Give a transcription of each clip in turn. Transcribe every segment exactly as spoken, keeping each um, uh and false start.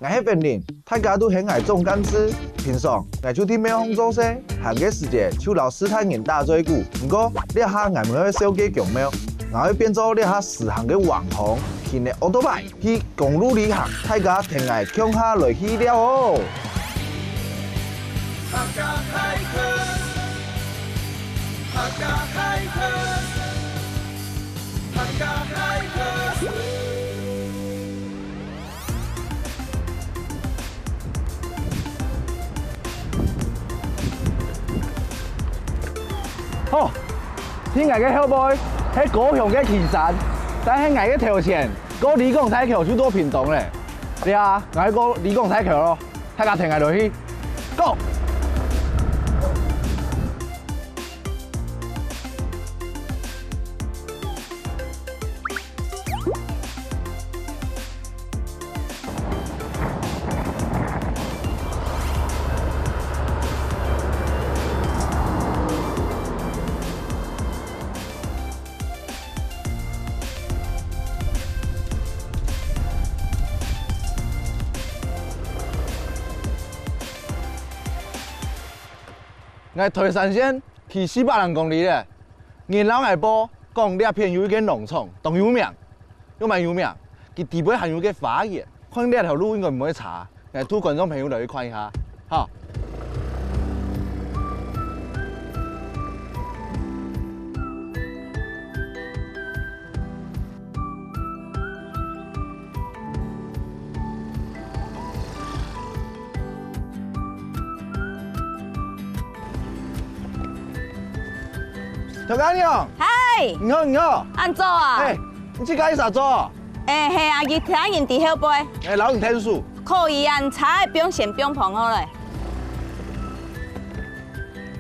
𠊎係Wenlin，大家都喊𠊎總幹事。平常，𠊎就在廟項做事，閒个時節就摎序大人打嘴鼓。毋過，這下𠊎毋會守該宮廟，𠊎會變做這下時行个網紅，騎个奧多拜去公路旅行，大家跈𠊎共下來去尞哦！好，在𠊎个後背係高雄个旗山，但係𠊎个頭前過李港大橋就到屏東了。這下，𠊎過李港大橋囉，大家跈𠊎來去。Go！𠊎台三線騎四百零公里了，人摎𠊎報講這片有一間農場，當有名。 有麼个有名，佢底背還有個花園，看這條路應該毋會差，𠊎渡觀眾朋友來去看一下，好。 頭家娘，嗨，你好，你好。恁早啊？哎，你自家一儕做？哎，係啊，佢聽人在後背。哎，摎你𢯭手。可以啊，你車仔放先放放好了。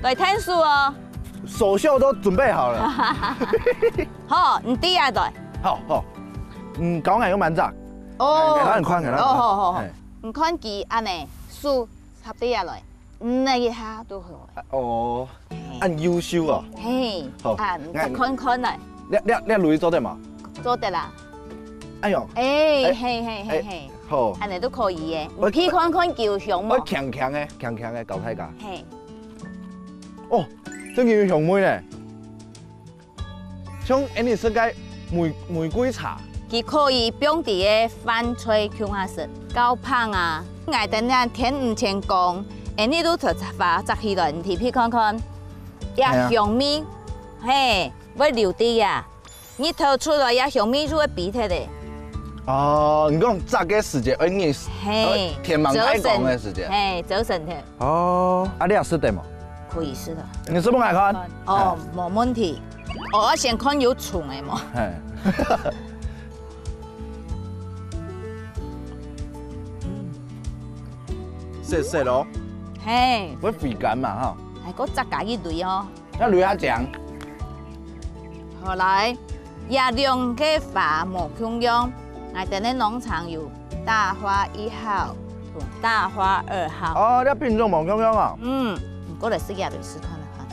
來𢯭手哦。手續都準備好了。好，你對啊，來。好，好。嗯，交𠊎用蠻早。哦，哎，哎，摎你看，摎你看。哦，好，好，好。哎。你看佢恁呢，手插對啊來。 嗯，那一下都好。哦，恁優秀哦。嘿，好，啊，你再看看來。這這這鐳做得無？做得啦。哎喲，哎，哎，嘿嘿嘿嘿，好，恁呢都可以耶。你去看看佢有香無？我強強个，強強个，交大家。嘿，哦，真个有香味呢。 像恁呢食个玫玫瑰茶，佢可以放在个飯菜共下食，較香啊！𠊎等這天毋曾講，恁呢都摘花摘起來，你鼻看看，這香味，嘿，會留在啊！日頭出來，這香味就會飛忒个。哦，你講摘个時節，愛日，嘿，天吂太光个時節。嘿，走神忒。 哦，啊，你也食得無？可以食的。你食分𠊎看。哦，無問題。哦，愛先看有蟲个無？嘿。澀澀哦。嘿。會回甘嘛哈。還過再加一蕊哦。 愛留下講。好來，這兩个花無共樣，𠊎等个農場有大花一號同大花二號。哦，這品種無共樣哦。嗯，你過來試一下，試看看。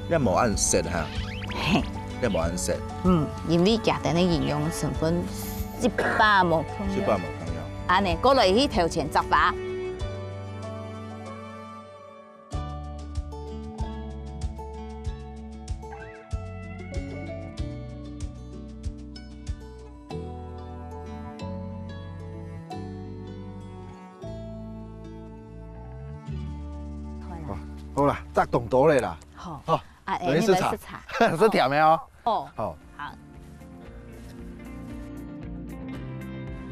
也無恁澀哈。嘿。也無恁澀。嗯，因為佢等个營養成分一百無共樣。一百無共樣。恁呢，過來去頭前摘花。 好，好啦，摘當多了啦。好，好，啊，來去食茶。哎，你來食茶。係甜个哦。哦，好。好。好。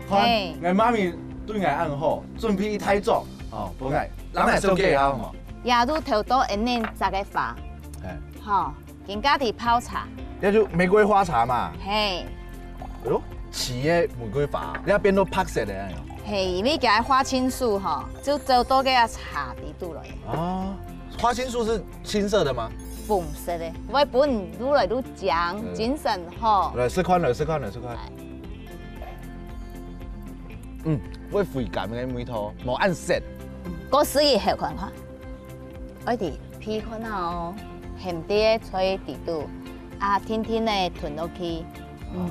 看，嘿。𠊎媽咪對𠊎恁好，準備一大桌，哦，分𠊎，摎𠊎紹介一下好無？也都頭到恁呢摘个花。哎。好。 今下在泡茶。這就玫瑰花茶嘛。嘿。哎喲，青个玫瑰花，你愛變到白色个恁樣。嘿，因為佢个花青素吼，就走到該个茶底肚來。哦，花青素是青色的嗎？紅色的，會分你愈來愈靚，嗯。精神好。來，試看，來，試看，來，試看。來。嗯，會回甘个味道，無恁澀。過試一口看看。 愛在鼻看啊哦，含在个菜底肚，啊，定定仔吞落去，嗯，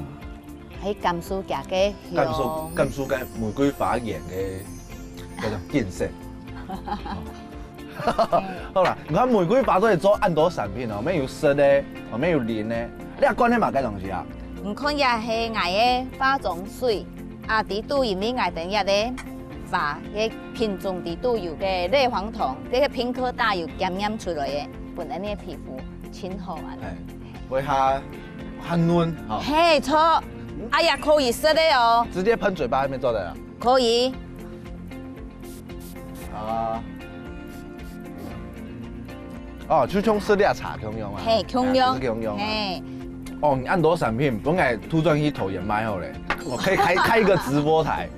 去感受佢个香。感受感受該玫瑰花園个該種景色。好啦，你看玫瑰花都會做恁多產品哦，乜有食个，哦，乜有啉个，你還管係麼个東西啊？你看這係𠊎个化妝水，啊，底肚因為𠊎等這个花个品種底肚有个類黃酮，這个PINK大有檢驗出來个，本來你个皮膚盡好啊。哎，會較較嫩哈。嘿，著，哎呀，可以食个哦。直接噴嘴巴還沒做得啊？可以。啊。哦，就像食這茶共樣啊。嘿，共樣。啊，就係共樣啊。嘿。哦，你恁多產品，本來突然去投研賣好咧，我可以開開一個直播台，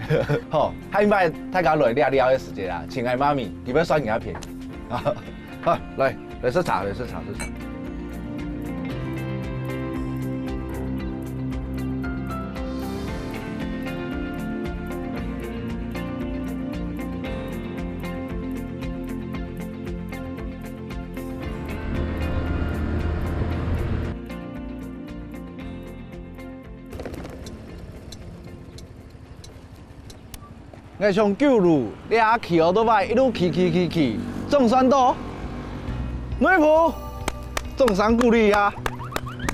吼，下一擺大家來聊聊个時節啊，請來媽咪，你不要算你那便宜啊。好，來來食茶，來食茶，食茶。 𠊎從九如這騎奧多拜一路騎騎騎騎，總算到內埔，掌聲鼓勵一下。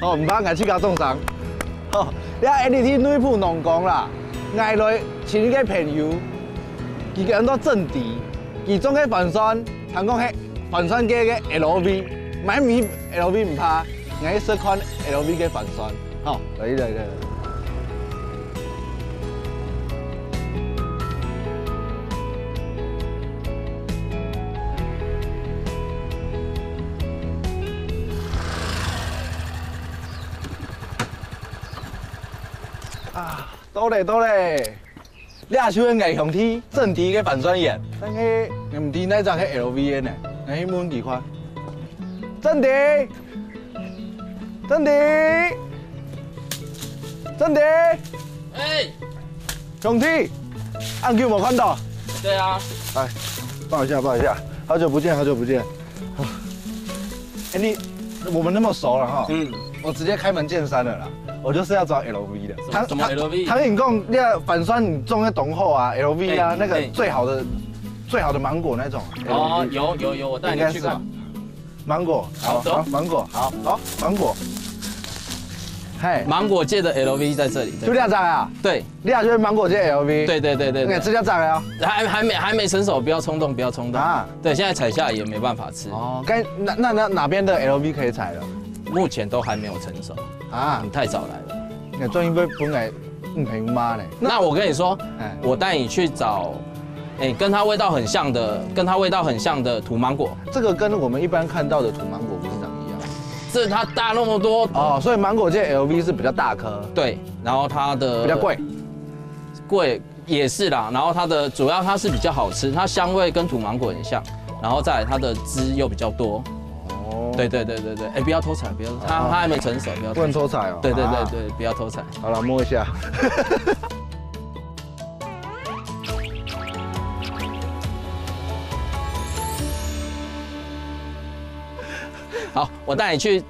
哦，毋怕，𠊎自家掌聲。哦，這N D T內埔農工啦，𠊎來尋一個朋友，佢安到正迪，佢種个帆船，聽講係帆船界个L V，買毋起L V毋怕，𠊎去試看L V个帆船。 好，來來來。啊，到咧到咧。 這就係𠊎兄弟正迪个帆船員，但係𠊎毋知哪隻係L V个呢，𠊎去問佢看。正迪，正迪，正迪，哎，兄弟，恁久無看到。對啊。來，抱一下，抱一下，好久不見，好久不見。 哎，你我們那麼熟了哈，嗯，我直接開門見山了啦，我就是要找L V的。什麼什麼L V？唐穎講，那帆船你種个東後啊，L V啊，哎，那個最好的最好的芒果那種。哦，有有有，我帶你去看。芒果，好，走，芒果，好，好，芒果。嘿，芒果界的L V在這裡，就這隻啊？對， 你也就是芒果這L V。對對對對對。哎，這隻隻个哦。還還沒還沒成熟，不要衝動，不要衝動。啊。對，現在採下來也沒辦法吃。哦，該那那那哪邊的L V可以採了？目前都還沒有成熟。啊。你太早來了。那種一杯分來女朋友媽呢？那我跟你說，哎，我帶你去找，哎，跟它味道很像的，跟它味道很像的土芒果。這個跟我們一般看到的土芒果不是長一樣？這它大那麼多。哦，所以芒果這L V是比較大顆。對，然後它的比較貴。 貴也是啦，然後它的主要它是比較好吃，它香味跟土芒果很像，然後再來它的汁又比較多。哦。對對對對對，哎，不要偷採，不要偷採，它它還沒成熟，不要偷採。不能偷採哦。對對對對，不要偷採。好了，摸一下。好，我帶你去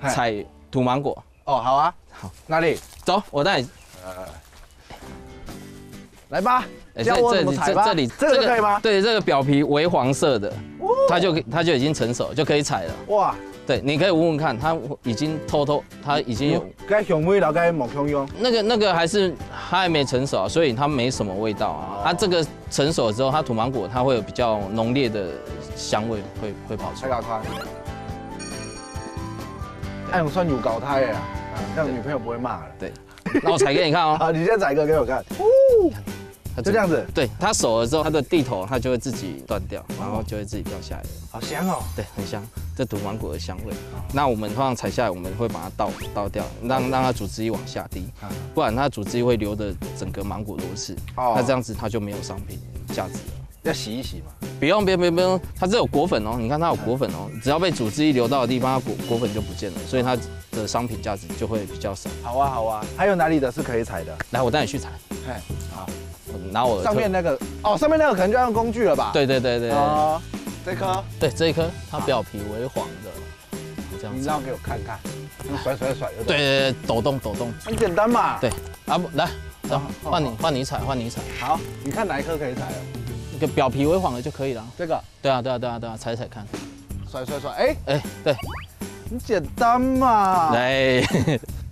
採土芒果。 哦，好啊。好。哪裡？走，我帶你。呃，來吧，哎，教我怎麼採吧。這這裡這個這個可以嗎？對，這個表皮微黃色的，哦。它就它就已經成熟，就可以採了。哇。對，你可以聞聞看，它已經透透，它已經有該香味了，該無香用。那個那個還是它還沒成熟啊，所以它沒什麼味道啊。哦。它這個成熟之後，它土芒果它會有比較濃烈的香味會會跑出來。再給它看。哎，我算有搞胎了啦，啊，這樣女朋友不會罵了。對，那我採給你看哦。好，你先採一個給我看。哦，它就這樣子。對，它熟了之後，它的蒂头它就會自己斷掉，然後就會自己掉下來了。好香哦。對，很香，這土芒果的香味。那我們通常採下來，我們會把它倒倒掉，讓讓它組織液往下滴，啊。不然它組織液會流的整個芒果都是。哦。那這樣子它就沒有商品價值了。 要洗一洗嘛。不用不用不用不用，它這有果粉哦，你看它有果粉哦，只要被組織液流到的地方，它果果粉就不見了，所以它的商品價值就會比較少。好啊好啊，還有哪裡的是可以採的？來，我帶你去採。嘿，好。我拿我的特上面那個哦，上面那個可能就要用工具了吧？對對對對對。哦，這顆。對，這一顆它表皮微黃的，這你让给我看看，用甩甩甩就对。对对对，抖动抖动。很简单嘛。对，啊不，来，走，好，换你换你采，换你采。好，你看哪一颗可以采哦？一个表皮微黄的就可以了。这个。对啊对啊对啊对啊，采采看。甩甩甩，哎，哎，对，很简单嘛。来，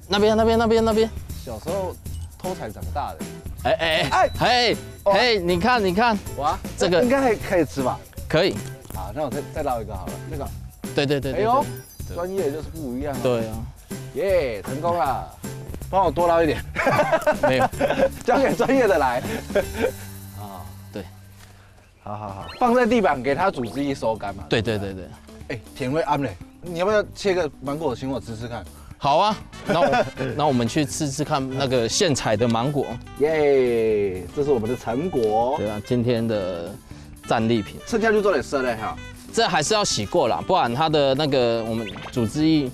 那边那边那边那边。小时候偷采长大的。哎哎哎，嘿，你看你看，哇，这个应该还可以吃吧？可以。好，那我再再捞一个好了。那个，对对对对，哎呦，专业就是不一样。对啊，耶，成功了，帮我多捞一点。没有，交给专业的来。啊，对，好好好，放在地板给它组织一收干嘛。对对对对，哎，甜味暗嘞，你要不要切个芒果请我吃吃看？好啊，那我那我们去吃吃看那个现采的芒果。耶，这是我们的成果。对啊，今天的战利品，剩下就做点色嘞哈。这还是要洗过啦，不然它的那个我们组织液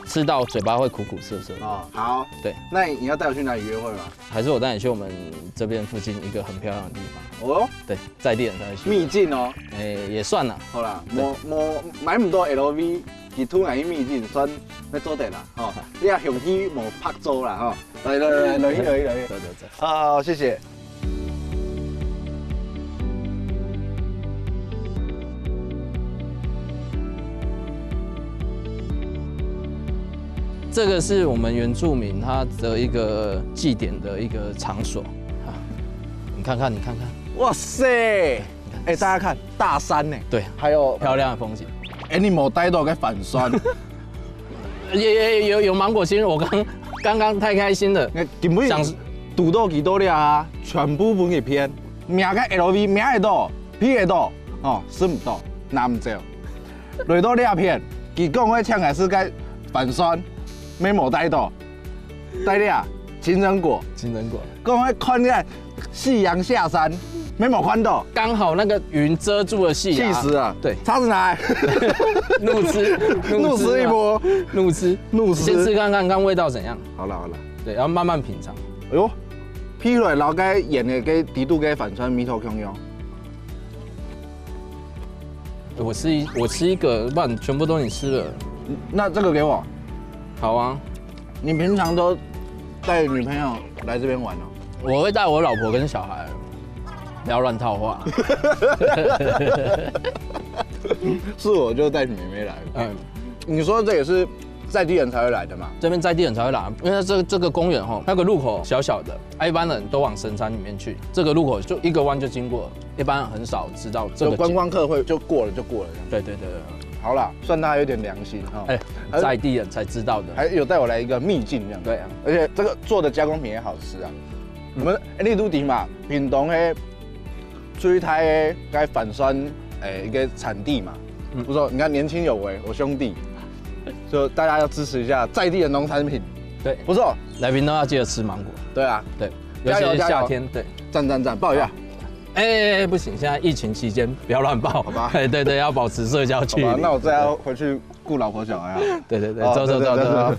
吃到嘴巴会苦苦涩涩。哦，好，对，那你要带我去哪里约会吗？还是我带你去我们这边附近一个很漂亮的地方？哦，对，在地人才会去。秘境哦。哎，也算啦。好啦，对，无无买唔到 L V，佢推我去秘境，算要做得啦，吼。你也雄起无拍做啦，吼。来来来，来去来去来去。走走走。好，谢谢。这个是我们原住民他的一个祭典的一个场所啊，你看看，你看看，哇塞！哎，大家看大山呢，对，还有漂亮的风景。哎，你无带到个帆船，也也有有芒果青，我刚刚刚太开心了，根本想堵到几多粒啊，全部分佢骗，名个 L V 名会到，批会到，哦，使唔到，拿唔走。来到这片，佢讲个抢个是个帆船，没无带到，带了情人果，情人果，讲个看个夕阳下山，没无看到。刚好那个云遮住了夕阳，气死了。对，叉子拿来，怒吃，怒吃一波，怒吃，怒吃。先吃看看，看味道怎样。好了好了，对，要慢慢品尝。哎呦，批出来，然后该演的给底肚给帆船米头共样。 我吃一我吃一个，不然全部都你吃了。那这个给我。好啊，你平常都带女朋友来这边玩哦？我会带我老婆跟小孩，不要乱套话。是我就带妹妹来。嗯，你说这也是在地人才会来的嘛？这边在地人才会来，因为这这个公园吼，那个入口小小的，啊，一般人都往深山里面去，这个入口就一个弯就经过了。 一般人很少知道这个景。就观光客会就过了就过了这样。对对对对。好啦，算他有点良心哈。哎，在地人才知道的。还有带我来一个秘境这样。对啊。而且这个做的加工品也好吃啊。我们哎，你都知嘛，屏东的最大的该帆船哎一个产地嘛。嗯。不错，你看年轻有为，我兄弟，就大家要支持一下在地的农产品。对，不错。来屏东要记得吃芒果。对啊，对，尤其是夏天，加油加油。对。赞赞赞，抱一下。 哎，不行，现在疫情期间不要乱抱。好吧。哎，对对，要保持社交距离。好吧，那我再要回去顾老婆小孩啊。对对对，哦，走走走走走。对对对对。